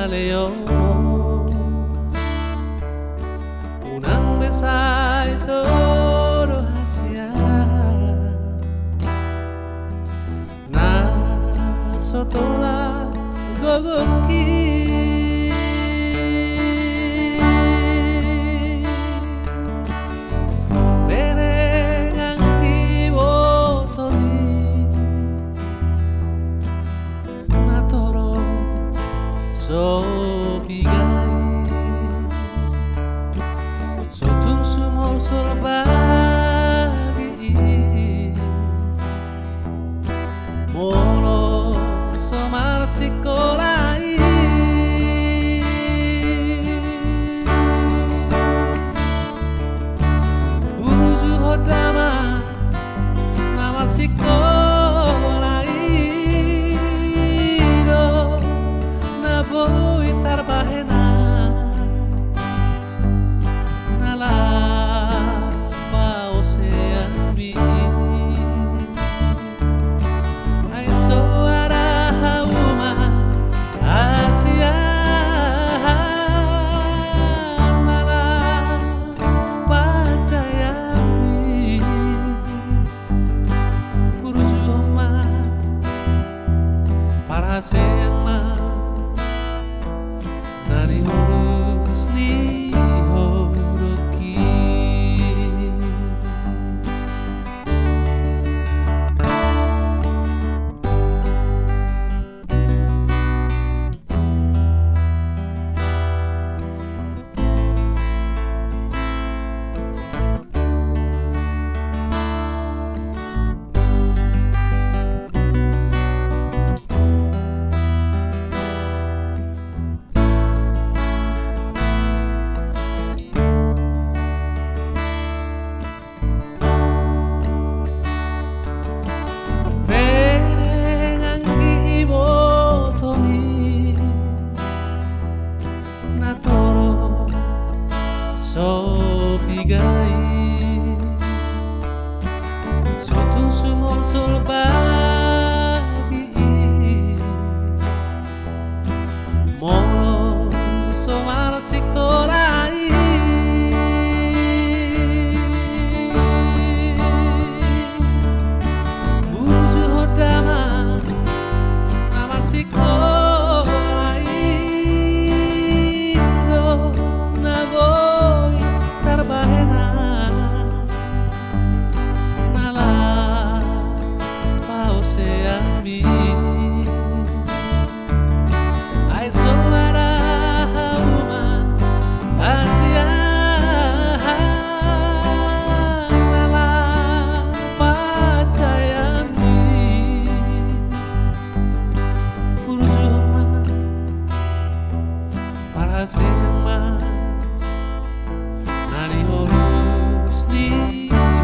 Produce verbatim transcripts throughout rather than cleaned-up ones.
Leo, unang be sai todo hasian na so tolap gogonki. Bereng anggi, botomi na torop so piga i, so tung sumolsol bagi i, molo so marsikola i. Burju ho damang, na marsikola i do na boi tarbahenan, na laho paoseanmi. Ai so ara hauma hasian na laho pajaeanmi. Burjuhon ma, parhaseang ma na niholus ni holongki. Bereng anggi, ibotomi na torop so piga i, so tung sumolsol bagi i, molo so marsikola i. Burjuhon damang, na marsikola i do na boi tarbahenan, na laho paoseanmi. Ai so ara hauma hasian na laho pajaeanmi. Burjuhon ma, parhaseang ma na niholus ni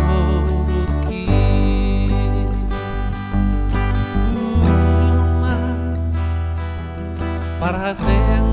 holongki. Burjuhon ma, parhaseang